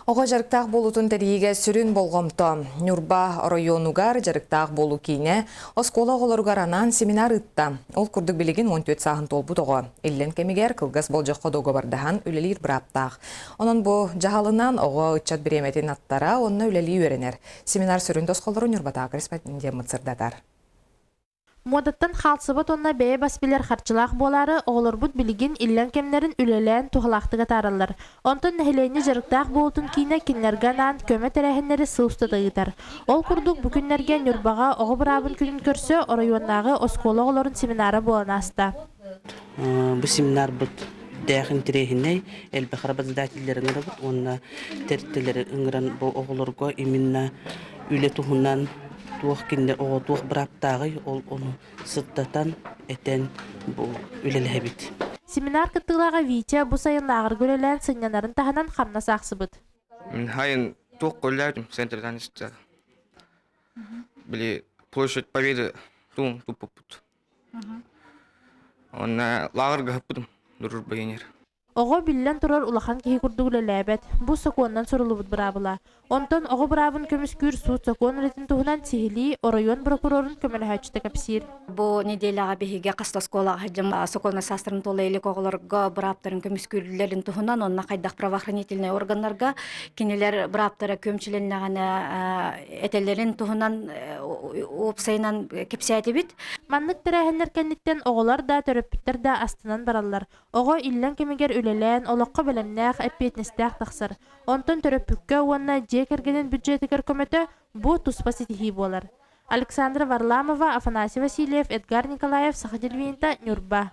Оҕо дьарыктаах буолуутун тэрийиигэ сүрүн болҕомто Ньурба оройуонугар дьарыктаах буолуу киинэ оскуола оҕолоругар анаан семинар ыытта. Ол курдук билигин 14 сааһын туолбут оҕо иллэҥ кэмигэр кылгас болдьоххо дуогабардаһан үлэлиир бырааптаах. Онон бу дьаһалынан оҕо ыччат бириэмэтин аттара уонна үлэлии үөрэнэр. Семинар сүрүн тосхоллорун Ньурбатааҕы корреспондеммыт сырдатар. Муодаттан хаалсыбат уонна бэйэ бас билэр харчылаах буолаары, оҕолорбут билигин иллэҥ кэмнэрин үлэлээн туһалаахтык атаараллар. Онтон нэһилиэнньэ дьарыктаах буолуутун киинэ кинилэргэ анаан көмө тэрээһиннэри сыл устата ыытар. Ол курдук бу күннэргэ Ньурбаҕа оҕо быраабын күнүн көрсө оройуоннааҕы оскуола оҕолорун семинара буолан ааста. Бу семинарбыт дээх интэриэһинэй, элбэх работодателлэри ыҥырабыт уонна тэрилтэлэри ыҥыран бу оҕолорго именно үлэ туһунан туох кинилэр оҕо туох бырааптааҕый ол ону сырдатан этэн бу үлэлэһэбит. Семинар кыттыылааҕа Витя бу сайын лааҕырга үлэлээн сынньанарын таһынан хамнас аахсыбыт. Мин хайын туох көрүлээбитим центрдан истэ. Били площадь Победы туун туппуппут. Онно лааҕырга ыһыппытым Дружба Енер. Оҕо биллэн турар улахан киһи курдук үлэлээбэт, бу сокуонунан суруллубут быраабыла. Онтон оҕо быраабын көмүскүүр суут-сокуон үлэтин туһунан сиһилии оройуон прокурорун көмөлөһөөччүтэ кэпсиир. Бу неделяҕа биһиги хас да оскуолаҕа сылдьан сокуоннай саастарын туола илик оҕолорго бырааптарын көмүскүүллэрин туһунан уонна хайдах правоохранительнай органнарга кинилэр бырааптара күөмчүлэннэҕинэ этэллэрин туһунан уопсайынан кэпсээтибит. Маннык тэрээһиннэр кэнниттэн оҕолор да, төрөппүттэр да астынан бараллар. Оҕо иллэҥ кэмигэр үлэлээн, олоххо бэлэмнээх, эппиэтинэстээх тахсар. Онтон төрөппүккэ уонна дьиэ кэргэнин бюджетыгар көмөтө бу туспа ситиһии буолар. Александра Варламова, Афанасий Васильев, Эдгар Николаев, Саха телевидениета, Ньурба.